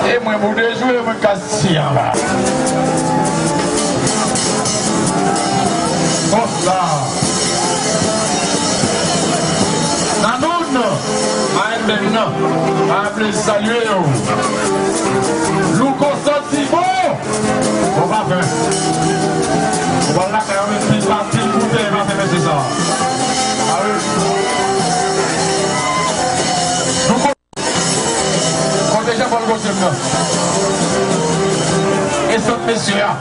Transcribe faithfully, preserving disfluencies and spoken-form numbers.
E mwen pou dejwe, mwen ka si anba. Konsa. Nanoun, A M M nan, a vle salye w. Louko santi bon. Bon, pa fè. Bon, la, kay, men, pil pa, pil koute, pa fè mesye sa. A wi. Louko. Kote Jean Paul Gauthier m nan? E sot mesye a.